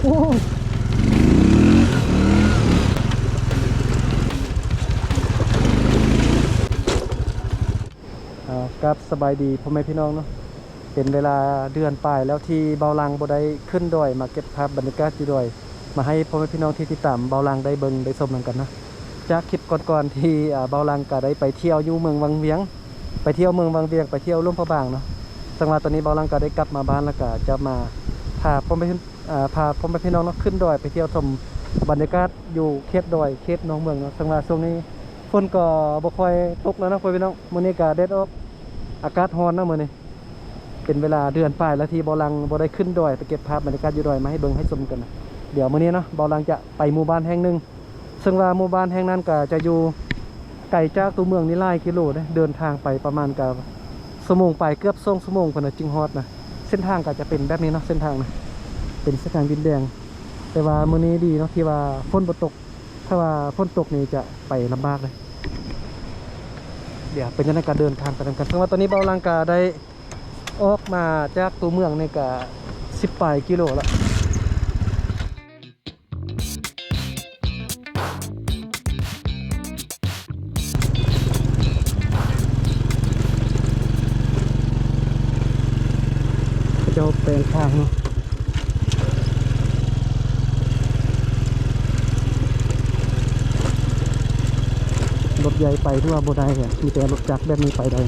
ອ່າ ກາບສະບາຍດີພໍ່ແມ່ພີ່ນ້ອງເນາະ. ເປັນເວລາເດືອນປາຍແລ້ວທີ່ເບົາຫຼັງບໍ່ໄດ້ຂຶ້ນດອຍມາເກັບພາບບັນຍາກາດຢູ່ດອຍ ມາໃຫ້ພໍ່ແມ່ພີ່ນ້ອງທີ່ຕິດຕາມເບົາຫຼັງໄດ້ເບິ່ງໄດ້ຊົມນຳກັນເນາະ. ຈາກຄລິບກ່ອນໆທີ່ ອ່າ ເບົາຫຼັງກະໄດ້ໄປທ່ຽວຢູ່ເມືອງວັງວຽງ ໄປທ່ຽວເມືອງວັງວຽງ ໄປທ່ຽວຫຼວງພະບາງເນາະ. ເຊິ່ງວ່າຕອນນີ້ເບົາຫຼັງກະໄດ້ກັບມາບ້ານ ແລ້ວກະຈະມາພາພໍ່ແມ່ ອ່າ ພາພໍ່ແມ່ພີ່ນ້ອງເນາະ ຂຶ້ນດອຍໄປທ່ຽວຊົມບັນຍາກາດຢູ່ເຂດດອຍ ເຂດນອກເມືອງເນາະ. ເຊິ່ງວ່າຊ່ວງນີ້ຝົນກໍບໍ່ຄ່ອຍຕົກແລ້ວເນາະ ພໍ່ແມ່ພີ່ນ້ອງ. ມື້ນີ້ກະແດດອອກ ອາກາດຮ້ອນເນາະມື້ນີ້. ເປັນເວລາເດືອນປາຍແລ້ວທີ່ເບົາຫຼັງບໍ່ໄດ້ຂຶ້ນດອຍໄປເກັບພາບບັນຍາກາດຢູ່ດອຍມາໃຫ້ເບິ່ງໃຫ້ຊົມກັນນະ. ດຽວມື້ນີ້ເນາະ ເບົາຫຼັງຈະໄປໝູ່ບ້ານແຫ່ງໜຶ່ງ ເຊິ່ງວ່າໝູ່ບ້ານແຫ່ງນັ້ນກະຈະຢູ່ໄກຈາກຕົວເມືອງນີ້ຫຼາຍກິໂລເດ້ ເດີນທາງໄປປະມານກະຊົ່ວໂມງປາຍ ເກືອບສອງຊົ່ວໂມງພຸ້ນນະຈຶ່ງຮອດນະ. ເສັ້ນທາງກະຈະເປັນແບບນີ້ເນາະ ເສັ້ນທາງນະ ເປັນເສັ້ນທາງດິນແດງ ແຕ່ວ່າມື້ນີ້ດີເນາະທີ່ວ່າຝົນບໍ່ຕົກ ຖ້າວ່າຝົນຕົກນີ້ຈະໄປລຳບາກເລີຍ. ດຽວເປັນຈັ່ງໃດກໍເດີນທາງໄປນຳກັນ. ເຊິ່ງວ່າຕອນນີ້ເບົາຫຼັງກະໄດ້ອອກມາຈາກຕົວເມືອງນີ້ກະສິບປາຍກິໂລແລ້ວ. ເຂົາເຈົ້າແປງທາງເນາະ ລົດໃຫຍ່ໄປຖືວ່າບໍ່ໄດ້ ມີແຕ່ລົດຈັກແບບນີ້ໄປໄດ້.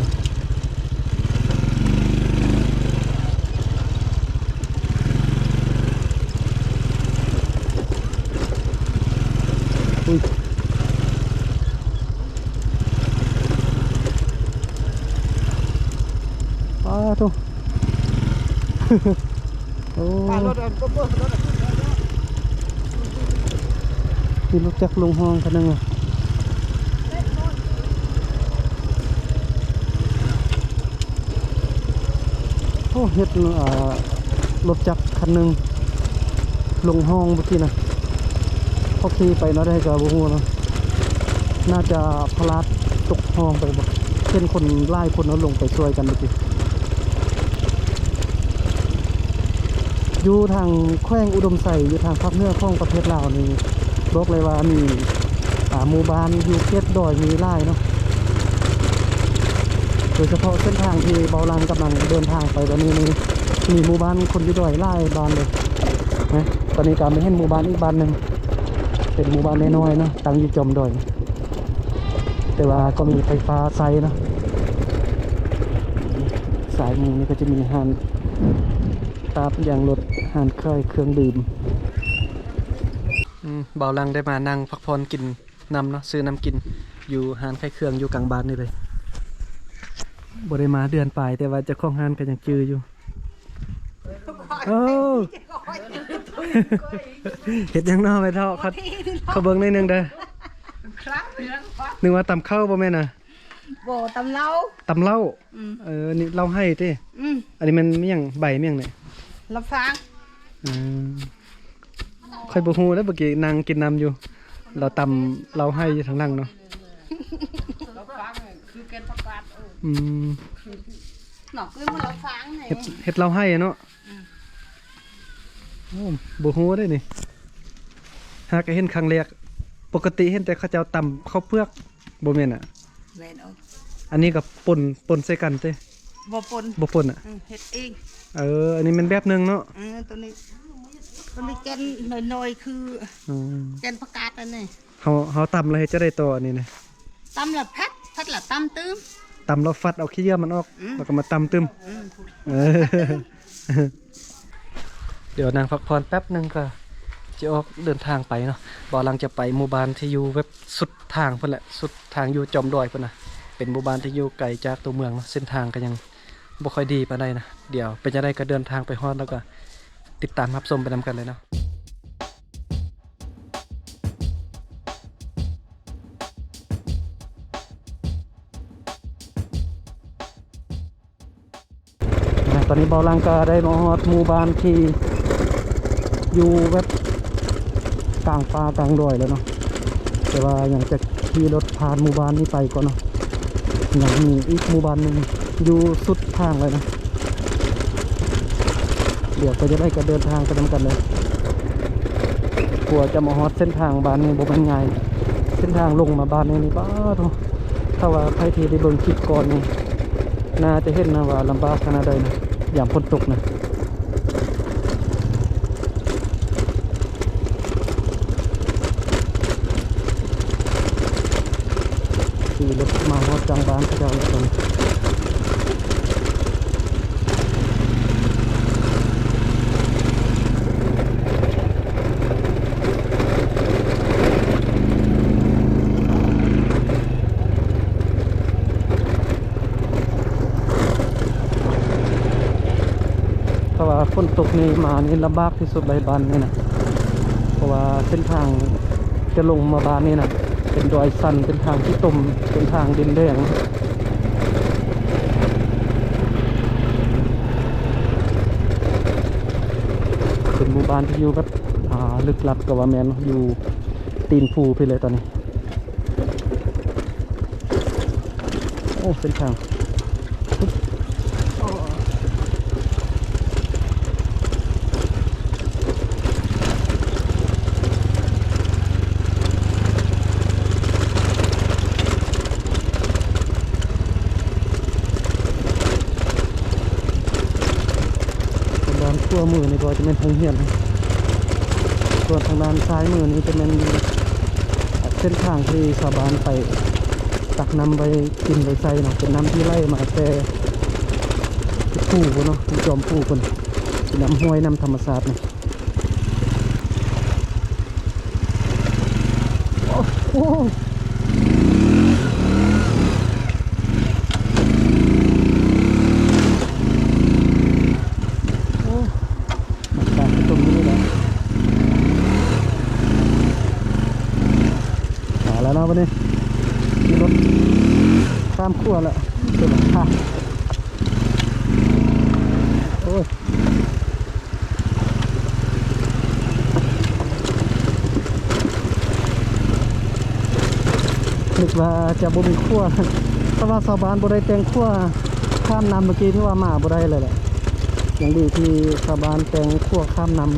ອຸ້ຍ ປາໂທ້ ໂອ້ ປາລົດອັນ ມີລົດຈັກລົງຮ່ອງຄັນໜຶ່ງ. ໂອ້ ເຫັນ ອ່າ ລົດຈັກຄັນໜຶ່ງລົງຮ່ອງເມື່ອກີ້ນະ. ເຂົາຂີ່ໄປແນວໃດກໍບໍ່ຮູ້ເນາະ ໜ້າຈະພະລາດຕົກຮ່ອງໄປບໍ ເຫັນຄົນຫຼາຍຄົນເນາະ ລົງໄປຊ່ວຍກັນເມື່ອກີ້. ຢູ່ທາງແຂວງອຸດົມໄຊ ຢູ່ທາງພາກເໜືອຂອງປະເທດລາວນີ້ ບອກເລີຍວ່າມີ ອ່າ ໝູ່ບ້ານຢູ່ເຂດດອຍມີຫຼາຍເນາະ. ໂດຍສະເພາະເສັ້ນທາງທີ່ເບົາຫຼັງກຳລັງເດີນທາງໄປຕອນນີ້ນີ້ ມີໝູ່ບ້ານຄົນຢູ່ດອຍຫຼາຍບ້ານເລີຍນະ. ຕອນນີ້ກໍມາເຫັນໝູ່ບ້ານອີກບ້ານໜຶ່ງ ເປັນໝູ່ບ້ານນ້ອຍໆເນາະ ຕັ້ງຢູ່ຈອມດອຍ ແຕ່ວ່າກໍມີໄຟຟ້າໃຊ້ເນາະ. ຊ້າຍມືນີ້ກໍຈະມີຮ້ານ ຕາບຢາງລົດ ຮ້ານຂາຍເຄື່ອງດື່ມ. ອືມ ເບົາຫຼັງໄດ້ມານັ່ງພັກຜ່ອນກິນນຳເນາະ ຊື້ນຳກິນຢູ່ຮ້ານຂາຍເຄື່ອງຢູ່ກາງບ້ານນີ້ເລີຍ. ບໍ່ໄດ້ມາເດືອນປາຍ ແຕ່ວ່າເຈົ້າຂອງຮ້ານກໍຍັງຈື່ຢູ່. ໂອ້ ເຮັດຫຍັງເນາະແມ່ເຖົ້າ? ເຂົາ ເຂົາເບິ່ງໜ້ອຍໜຶ່ງເດີ້. ນຶກວ່າຕຳເຂົ້າບໍ່ແມ່ນນະ? ບໍ່ ຕຳເຫຼົ້າ. ຕຳເຫຼົ້າ. ອືມ ເອີ ນີ້ເຫຼົ້າໄຮ່ຕິ? ອືມ ອັນນີ້ແມ່ນຫຍັງ? ໃບຫຍັງນີ້? ລະຟາງ. ເອີ ຂ້ອຍບໍ່ຮູ້ເດ້ ເມື່ອກີ້ນັ່ງກິນນຳຢູ່ ລາວຕຳເຫຼົ້າໄຮ່ຢູ່ທາງຫຼັງເນາະ. ລະຟາງຄືແກ່ນຜັກກາດ. ອືມ ເນາະ ຄືມັນລະຟາງນີ້ ເຮັດ ເຮັດເຫຼົ້າໄຮ່ເນາະ. ອືມ ໂອ້ ບໍ່ຮູ້ເດ້ນີ້ ຫາກະເຫັນຄັ້ງແລກ. ປົກກະຕິເຫັນແຕ່ເຂົາເຈົ້າຕຳເຂົ້າເປືອກ ບໍ່ແມ່ນອະ? ແມ່ນ. ເອີ ອັນນີ້ກໍປົນ ປົນໃສ່ກັນຕິ? ບໍ່ປົນ. ບໍ່ປົນອະ? ອືມ ເຮັດເອງ. ເອີ ອັນນີ້ແມ່ນແບບໜຶ່ງເນາະ. ເອີ ໂຕນີ້ ໂຕນີ້ແກ່ນນ້ອຍໆ ຄື ອືມ ແກ່ນຜັກກາດອັນນີ້. ເຮົາ ເຮົາຕຳແລ້ວເຮັດຈັ່ງໃດຕໍ່ອັນນີ້ນະ? ຕຳແລ້ວຜັດ ຜັດແລ້ວຕຳຕື່ມ. ຕຳແລ້ວຟັດເອົາຂີ້ເຫຍື້ອມັນອອກ. ອືມ ແລ້ວກໍມາຕຳຕື່ມ. ອືມ ເອີ ດຽວນັ່ງພັກຜ່ອນແປັບໜຶ່ງກໍຈະອອກເດີນທາງໄປເນາະ. ເບົາຫຼັງຈະໄປໝູ່ບ້ານທີ່ຢູ່ແບບສຸດທາງພຸ້ນແຫຼະ ສຸດທາງຢູ່ຈອມດອຍພຸ້ນນະ. ເປັນໝູ່ບ້ານທີ່ຢູ່ໄກຈາກຕົວເມືອງເນາະ ເສັ້ນທາງກໍຍັງບໍ່ຄ່ອຍດີປານໃດນະ. ດຽວເປັນຈັ່ງໃດກໍເດີນທາງໄປຮອດ ແລ້ວກໍຕິດຕາມຮັບຊົມໄປນຳກັນເລີຍເນາະ. ຕອນນີ້ເບົາຫຼັງກໍໄດ້ມາຮອດໝູ່ບ້ານທີ່ຢູ່ແບບກາງປ່າກາງດອຍແລ້ວເນາະ ແຕ່ວ່າຍັງຈະຂີ່ລົດຜ່ານໝູ່ບ້ານນີ້ໄປກ່ອນເນາະ. ຍັງມີອີກໝູ່ບ້ານໜຶ່ງຢູ່ສຸດທາງເລີຍເນາະ. ດຽວໄປຈັ່ງໃດກໍເດີນທາງໄປນຳກັນເລີຍ. ກວ່າຈະມາຮອດເສັ້ນທາງບ້ານນີ້ບໍ່ແມ່ນງ່າຍ. ເສັ້ນທາງລົງມາບ້ານນີ້ນີ້ ປາດໂທ້ ຖ້າວ່າໃຜທີ່ໄດ້ເບິ່ງຄລິບກ່ອນນີ້ ໜ້າຈະເຫັນນະວ່າລຳບາກຂະໜາດໃດນະ ຍາມຝົນຕົກນະ. ຂີ່ລົດມາຮອດກາງບ້ານເຂົາເຈົ້າແລ້ວຕອນນີ້. ຖ້າວ່າຝົນຕົກນີ້ມານີ້ລຳບາກທີ່ສຸດເລີຍບ້ານນີ້ນະ ເພາະວ່າເສັ້ນທາງຈະລົງມາບ້ານນີ້ນະ ເປັນດອຍຊັນ ເປັນທາງຂີ້ຕົມ ເປັນທາງດິນແດງ. ເປັນໝູ່ບ້ານທີ່ຢູ່ແບບ ອ່າ ລຶກລັບກໍວ່າແມ່ນເນາະ ຢູ່ຕີນພູພຸ້ນເລີຍຕອນນີ້. ໂອ້ ເສັ້ນທາງ ທາງດ້ານຂວາມືນີ້ກໍຈະແມ່ນໂຮງຮຽນ ສ່ວນທາງດ້ານຊ້າຍມືນີ້ຈະແມ່ນ ເສັ້ນທາງທີ່ຊາວບ້ານໄປຕັກນ້ຳໄວ້ກິນໄວ້ໃຊ້ເນາະ ເປັນນ້ຳທີ່ໄຫຼມາແຕ່ພູພຸ້ນເນາະ ທີ່ຈອມພູພຸ້ນ ເປັນນ້ຳຫ້ວຍ ນ້ຳທຳມະຊາດນະ. ໂອ້ ໂອ້ ໂອ້ ມັນກາງຕົງນີ້ແຫຼະ ມາແລ້ວເນາະ ບັດນີ້ ຂີ່ລົດຂ້າມຂົວແລ້ວ ເປັນທາງ ໂອ້ຍ ນຶກວ່າຈະບໍ່ມີຂົວ ຖ້າວ່າຊາວບ້ານບໍ່ໄດ້ແຕ່ງຂົວຂ້າມນ້ຳ ເມື່ອກີ້ຖືວ່າມາບໍ່ໄດ້ເລີຍແຫຼະ. ຍັງດີທີ່ຊາວບ້ານແຕ່ງຂົວຂ້າມນ້ຳ.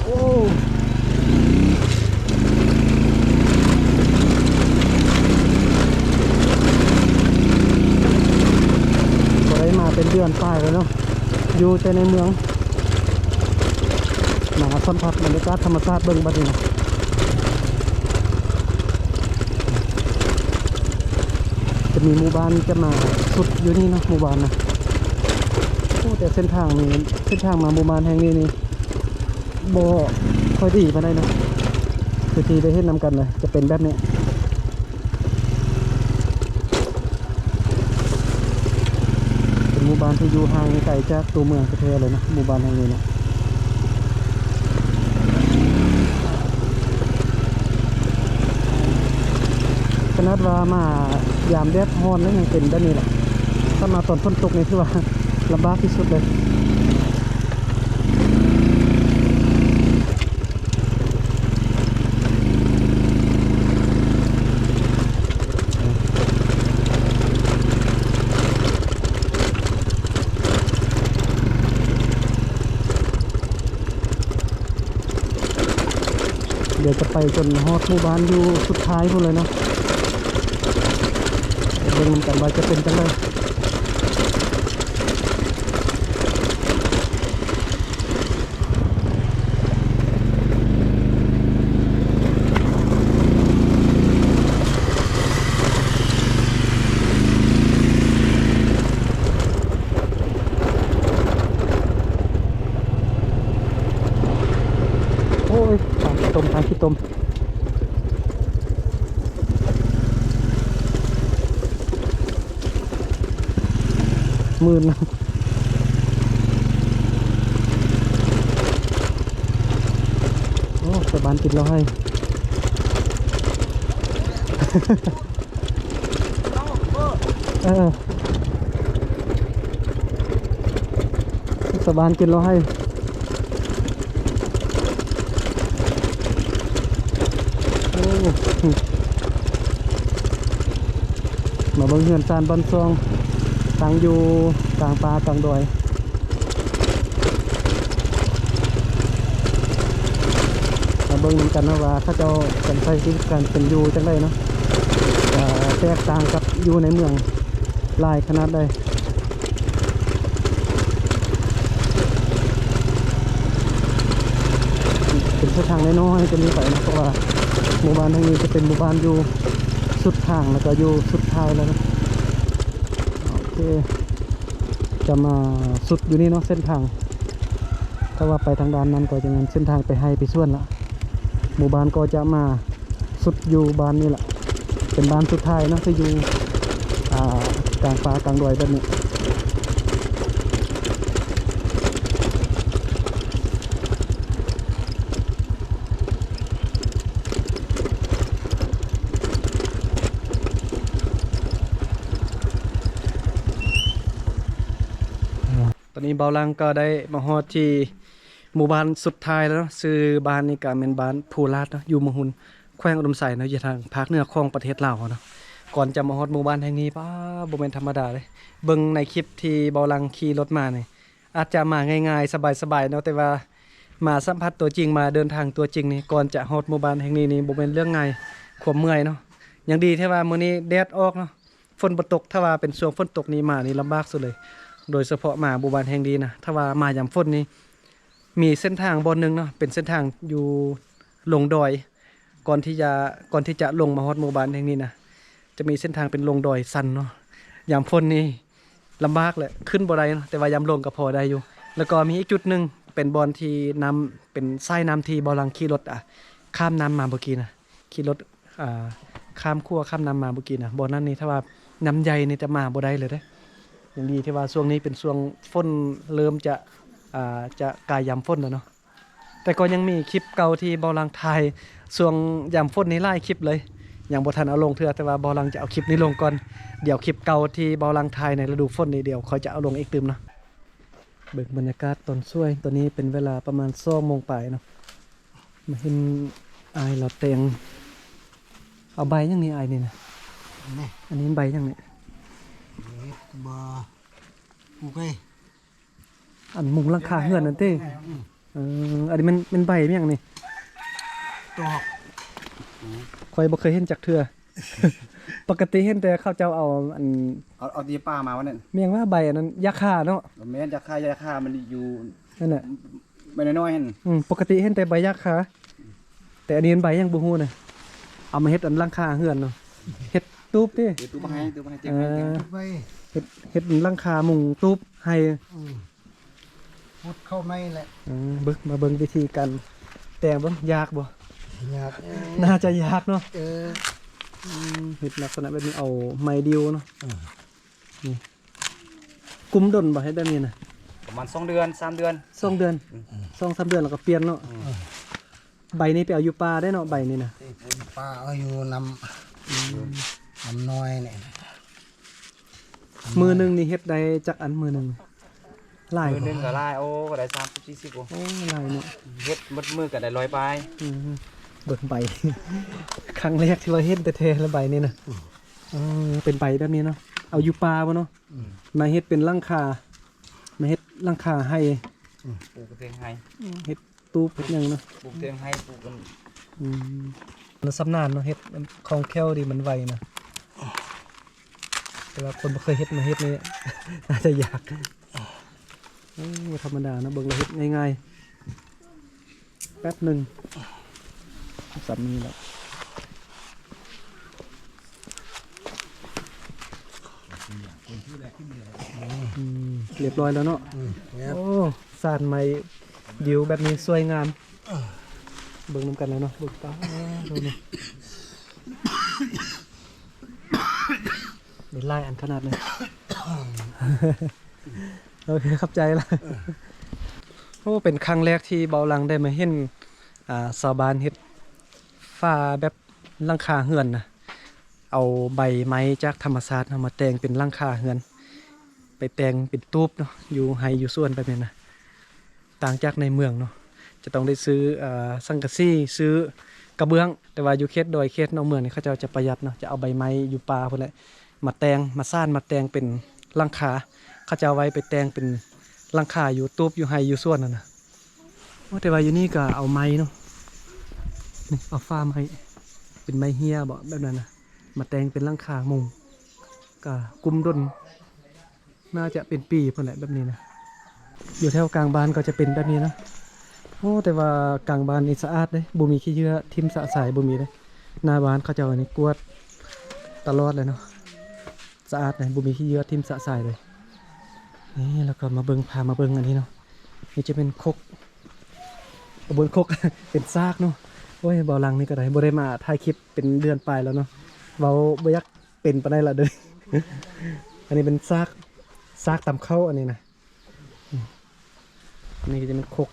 ໂອ້ ບໍ່ໄດ້ມາເປັນເດືອນປາຍແລ້ວເນາະ ຢູ່ແຕ່ໃນເມືອງ ມາສຳຜັດບັນຍາກາດທຳມະຊາດເບິ່ງບັດນີ້ນະ. ຈະມີໝູ່ບ້ານຈະມາສຸດຢູ່ນີ້ເນາະ ໝູ່ບ້ານນະ. ໂອ້ ແຕ່ເສັ້ນທາງນີ້ ເສັ້ນທາງມາໝູ່ບ້ານແຫ່ງນີ້ນີ້ ບໍ່ຄ່ອຍດີປານໃດເນາະ ຄືທີ່ໄດ້ເຫັນນຳກັນເລີຍ ຈະເປັນແບບນີ້. ເປັນໝູ່ບ້ານທີ່ຢູ່ຫ່າງໄກຈາກຕົວເມືອງແທ້ໆເລີຍເນາະ ໝູ່ບ້ານແຫ່ງນີ້ເນາະ. ຂະໜາດວ່າມາຍາມແດດຮ້ອນນະ ຍັງເປັນແບບນີ້ແຫຼະ ຖ້າມາຕອນຝົນຕົກນີ້ຖືວ່າລຳບາກທີ່ສຸດເລີຍ. ດຽວຈະໄປຈົນຮອດໝູ່ບ້ານຢູ່ສຸດທ້າຍພຸ້ນເລີຍເນາະ ເບິ່ງນຳກັນວ່າຈະເປັນຈັ່ງໃດ. ໂອ້ຍ ທາງຂີ້ຕົມ ທາງຂີ້ຕົມ ມື່ນ. ໂອ້ ຊາວບ້ານກິນເຫຼົ້າໄຮ່ ເອີ ຊາວບ້ານກິນເຫຼົ້າໄຮ່. ໂອ້ ມາເບິ່ງເຮືອນຊານບ້ານຊ່ອງ ຕັ້ງຢູ່ກາງປ່າກາງດອຍ. ເບິ່ງນຳກັນເນາະວ່າເຂົາເຈົ້າການໃຊ້ຊີວິດການເປັນຢູ່ຈັ່ງໃດເນາະ ຈະແຕກຕ່າງກັບຢູ່ໃນເມືອງຫຼາຍຂະໜາດໃດ. ເປັນເສັ້ນທາງນ້ອຍໆ ຈະມີໄປເນາະ ເພາະວ່າໝູ່ບ້ານແຫ່ງນີ້ຈະເປັນໝູ່ບ້ານຢູ່ສຸດທາງ ແລ້ວກໍຢູ່ສຸດທ້າຍແລ້ວເນາະ. ໂອເຄ ຈະມາສຸດຢູ່ນີ້ເນາະ ເສັ້ນທາງ. ຖ້າວ່າໄປທາງດ້ານນັ້ນກໍຈະແມ່ນເສັ້ນທາງໄປໄຮ່ໄປສວນລະ. ໝູ່ບ້ານກໍຈະມາສຸດຢູ່ບ້ານນີ້ລະ ເປັນບ້ານສຸດທ້າຍເນາະ ທີ່ຢູ່ ອ່າ ກາງປ່າກາງດອຍແບບນີ້. ຕອນນີ້ເບົາຫຼັງກໍໄດ້ມາຮອດທີ່ໝູ່ບ້ານສຸດທ້າຍແລ້ວເນາະ. ຊື່ບ້ານນີ້ກໍແມ່ນບ້ານພູລາດເນາະ ຢູ່ເມືອງຮຸນ ແຂວງອຸດົມໄຊເນາະ ຢູ່ທາງພາກເໜືອຂອງປະເທດລາວເຮົາເນາະ. ກ່ອນຈະມາຮອດໝູ່ບ້ານແຫ່ງນີ້ ປ້າ ບໍ່ແມ່ນທຳມະດາເລີຍ. ເບິ່ງໃນຄລິບທີ່ເບົາຫຼັງຂີ່ລົດມານີ້ ອາດຈະມາງ່າຍໆ ສະບາຍໆເນາະ ແຕ່ວ່າມາສຳຜັດຕົວຈິງ ມາເດີນທາງຕົວຈິງນີ້ ກ່ອນຈະຮອດໝູ່ບ້ານແຫ່ງນີ້ນີ້ ບໍ່ແມ່ນເລື່ອງງ່າຍ ຄວາມເມື່ອຍເນາະ. ຍັງດີແທ້ວ່າມື້ນີ້ແດດອອກເນາະ ຝົນບໍ່ຕົກ. ຖ້າວ່າເປັນຊ່ວງຝົນຕົກນີ້ມານີ້ລຳບາກສຸດເລີຍ ໂດຍສະເພາະມາໝູ່ບ້ານແຫ່ງນີ້ນະ. ຖ້າວ່າມາຍາມຝົນນີ້ ມີເສັ້ນທາງບ່ອນໜຶ່ງເນາະ ເປັນເສັ້ນທາງຢູ່ລົງດອຍ ກ່ອນທີ່ຈະ ກ່ອນທີ່ຈະລົງມາຮອດໝູ່ບ້ານແຫ່ງນີ້ນະ ຈະມີເສັ້ນທາງເປັນລົງດອຍຊັນເນາະ. ຍາມຝົນນີ້ລຳບາກແຫຼະ ຂຶ້ນບໍ່ໄດ້ເນາະ ແຕ່ວ່າຍາມລົງກໍພໍໄດ້ຢູ່. ແລ້ວກໍມີອີກຈຸດໜຶ່ງເປັນບ່ອນທີ່ນ້ຳ ເປັນສາຍນ້ຳທີ່ເບົາຫຼັງຂີ່ລົດ ອາ ຂ້າມນ້ຳມາເມື່ອກີ້ນະ ຂີ່ລົດ ອ່າ ຂ້າມຂົວຂ້າມນ້ຳມາເມື່ອກີ້ນະ. ບ່ອນນັ້ນນີ້ ຖ້າວ່ານ້ຳໃຫຍ່ນີ້ຈະມາບໍ່ໄດ້ເລີຍເດ້. ຍັງດີທີ່ວ່າຊ່ວງນີ້ເປັນຊ່ວງຝົນເລີ່ມຈະ ອ່າ ຈະກາຍຍາມຝົນແລ້ວເນາະ. ແຕ່ກໍຍັງມີຄລິບເກົ່າທີ່ເບົາຫຼັງຖ່າຍຊ່ວງຍາມຝົນນີ້ຫຼາຍຄລິບເລີຍ ຍັງບໍ່ທັນເອົາລົງເທື່ອ ແຕ່ວ່າເບົາຫຼັງຈະເອົາຄລິບນີ້ລົງກ່ອນ. ດຽວຄລິບເກົ່າທີ່ເບົາຫຼັງຖ່າຍໃນລະດູຝົນນີ້ ດຽວຂ້ອຍຈະເອົາລົງອີກຕື່ມເນາະ. ເບິ່ງບັນຍາກາດຕອນສວຍ ຕອນນີ້ເປັນເວລາປະມານສອງໂມງປາຍເນາະ. ມາເຫັນອ້າຍລາວແຕ່ງ ເອົາໃບຫຍັງນີ້ອ້າຍນີ້ນະ? ນີ້ ອັນນີ້ໃບຫຍັງນີ້? ນີ້ ບໍ່ ປູກໄວ້ ອັນມຸງຫຼັງຄາເຮືອນນັ້ນຕິ? ອືມ ເອີ ອັນນີ້ແມ່ນ ແມ່ນໃບຫຍັງນີ້? ດອກ ຂ້ອຍບໍ່ເຄີຍເຫັນຈັກເທື່ອ. ປົກກະຕິເຫັນແຕ່ເຂົາເຈົ້າເອົາອັນ ເອົາ ເອົາທີ່ປ່າມາວັນນັ້ນ ແມ່ນວ່າໃບອັນນັ້ນຢາຂ້າເນາະ? ບໍ່ແມ່ນຢາຂ້າ ຢາຂ້າມັນຢູ່ນັ້ນແຫຼະ ໃບນ້ອຍໆຫັ້ນ. ອືມ ປົກກະຕິເຫັນແຕ່ໃບຢາຂ້າ ແຕ່ອັນນີ້ມັນໃບຫຍັງບໍ່ຮູ້ນະ. ເອົາມາເຮັດອັນຫຼັງຄາເຮືອນເນາະ ເຮັດຕູບຕິ? ເຮັດຕູບໃຫ້ ຕູບໃຫ້ ເອີ ເຮັດ ເຮັດຫຼັງຄາມຸງຕູບໃຫ້. ອືມ ຂຸດເຂົ້າໃໝ່ແຫຼະ. ເອີ ເບິ່ງ ມາເບິ່ງວິທີການແຕ່ງເບິ່ງ ຍາກບໍ່? ຍາກ ໜ້າຈະຍາກເນາະ. ເອີ ອືມ ເຮັດລັກສະນະແບບນີ້ ເອົາໄມ້ດິ້ວເນາະ. ເອີ ນີ້ ກຸມດົນບໍ່ ເຮັດແບບນີ້ນະ? ປະມານສອງເດືອນ ສາມເດືອນ. ສອງເດືອນ ອືມ ສອງສາມເດືອນແລ້ວກໍປ່ຽນເນາະ. ອືມ ໃບນີ້ໄປເອົາຢູ່ປ່າໄດ້ເນາະ ໃບນີ້ນະ? ໄປເອົາຢູ່ນ້ຳ ອືມ ນ້ຳນ້ອຍນີ້. ມື້ໜຶ່ງນີ້ເຮັດໄດ້ຈັກອັນມື້ໜຶ່ງ? ຫຼາຍບໍ່? ມື້ໜຶ່ງກໍຫຼາຍ ໂອ້ ກໍໄດ້ສາມສິບ ສີ່ສິບ. ໂອ້ ໂອ້ ຫຼາຍເນາະ. ເຮັດໝົດມື້ກໍໄດ້ຮ້ອຍປາຍ. ອືມ ເບິ່ງໃບ ຄັ້ງແລກທີ່ວ່າເຫັນແທ້ໆລະໃບນີ້ນະ. ອືມ ເອີ ເປັນໃບແບບນີ້ເນາະ ເອົາຢູ່ປ່າບໍ່ເນາະ? ອືມ ມາເຮັດເປັນຫຼັງຄາ ມາເຮັດຫຼັງຄາໃຫ້. ອືມ ປູກເທິງໄຮ່ ອືມ ເຮັດ ຕູບເຮັດຫຍັງເນາະ? ປູກເທິງໄຮ່ ປູກອັນ ອືມ ຊຳນານເນາະ ເຮັດມັນຄ່ອງແຄ້ວດີ ມັນໄວນະ. ແຕ່ວ່າຄົນບໍ່ເຄີຍເຮັດມາເຮັດນີ້ ໜ້າຈະຍາກ. ໂອ້ ບໍ່ທຳມະດາເນາະ ເບິ່ງແລ້ວເຮັດງ່າຍໆ ແປັບໜຶ່ງ ສ່ຳນີ້ແຫຼະ. ອືມ ລຽບຮ້ອຍແລ້ວເນາະ. ອືມ ໂອ້ ສານໄມ້ດິ້ວແບບນີ້ສວຍງາມ. ເອີ ເບິ່ງນຳກັນແລ້ວເນາະ ເບິ່ງ ປາດ ໂດ ນີ້ ມີຫຼາຍອັນຂະໜາດນີ້. ໂອເຄ ຂອບໃຈຫຼາຍ. ເອີ ໂອ້ ເປັນຄັ້ງແລກທີ່ເບົາຫຼັງໄດ້ມາເຫັນ ອ່າ ຊາວບ້ານເຮັດຝາແບບ ຫຼັງຄາເຮືອນນະ ເອົາໃບໄມ້ຈາກທຳມະຊາດເນາະ ມາແຕ່ງເປັນຫຼັງຄາເຮືອນ ໄປແຕ່ງເປັນຕູບເນາະ ຢູ່ໄຮ່ຢູ່ສວນແບບນີ້ນະ. ຕ່າງຈາກໃນເມືອງເນາະ ຈະຕ້ອງໄດ້ຊື້ ເອີ ສັງກະສີ ຊື້ກະເບື້ອງ ແຕ່ວ່າຢູ່ເຂດດອຍເຂດນອກເມືອງນີ້ ເຂົາເຈົ້າຈະປະຢັດເນາະ ຈະເອົາໃບໄມ້ຢູ່ປ່າພຸ້ນແຫຼະ ມາແຕ່ງ ມາສານ ມາແຕ່ງເປັນຫຼັງຄາ ເຂົາເຈົ້າໄວ້ໄປແຕ່ງເປັນຫຼັງຄາຢູ່ຕູບ ຢູ່ໄຮ່ຢູ່ສວນຫັ້ນນະ. ໂອ້ ແຕ່ວ່າຢູ່ນີ້ກໍເອົາໄມ້ເນາະ ນີ້ເອົາຝາໄມ້ ເປັນໄມ້ເຮ້ຍເບາະ ແບບນັ້ນນະ ມາແຕ່ງເປັນຫຼັງຄາມຸງ ກະກຸ້ມດົນ ໜ້າຈະເປັນປີພຸ້ນແຫຼະແບບນີ້ນະ. ຢູ່ແຖວກາງບ້ານກໍຈະເປັນແບບນີ້ນະ. ໂອ້ ແຕ່ວ່າກາງບ້ານນີ້ສະອາດເດ້ ບໍ່ມີຂີ້ເຫຍື້ອຖິ້ມຊະຊາຍ ບໍ່ມີເດ້. ໜ້າບ້ານເຂົາເຈົ້ານີ້ກວາດຕະຫຼອດເລີຍເນາະ ສະອາດເດ້ ບໍ່ມີຂີ້ເຫຍື້ອຖິ້ມຊະຊາຍເລີຍ. ນີ້ ແລ້ວກໍມາເບິ່ງ ພາມາເບິ່ງອັນນີ້ເນາະ. ນີ້ຈະເປັນຄົກ ບໍ່ແມ່ນຄົກ ເປັນຊາກເນາະ. ໂອ້ຍ ເບົາຫຼັງນີ້ກໍໄດ້ ບໍ່ໄດ້ມາຖ່າຍຄລິບເປັນເດືອນປາຍແລ້ວເນາະ ເວົ້າບໍ່ຢາກເປັນປານໃດລະເດີ. ອັນນີ້ເປັນຊາກ ຊາກຕຳເຂົ້າ ອັນນີ້ນະ. ນີ້ ອັນນີ້ກໍຈະເປັນຄົກ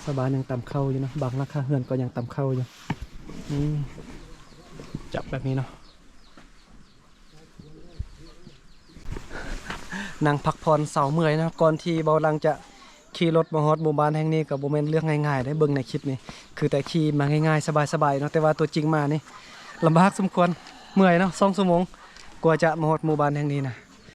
ຊາວບ້ານຍັງຕຳເຂົ້າຢູ່ເນາະ ບາງຫຼັງຄາເຮືອນກໍຍັງຕຳເຂົ້າຢູ່. ນີ້ ຈັບແບບນີ້ເນາະ. ນັ່ງພັກຜ່ອນເຊົາເມື່ອຍເນາະ ກ່ອນທີ່ເບົາຫຼັງຈະຂີ່ລົດມາຮອດໝູ່ບ້ານແຫ່ງນີ້ ກໍບໍ່ແມ່ນເລື່ອງງ່າຍໆເດ້. ເບິ່ງໃນຄລິບນີ້ ຄືແຕ່ຂີ່ມາງ່າຍໆ ສະບາຍໆເນາະ ແຕ່ວ່າຕົວຈິງມານີ້ລຳບາກສົມຄວນ ເມື່ອຍເນາະ ສອງຊົ່ວໂມງ ກວ່າຈະມາຮອດໝູ່ບ້ານແຫ່ງນີ້ນະ.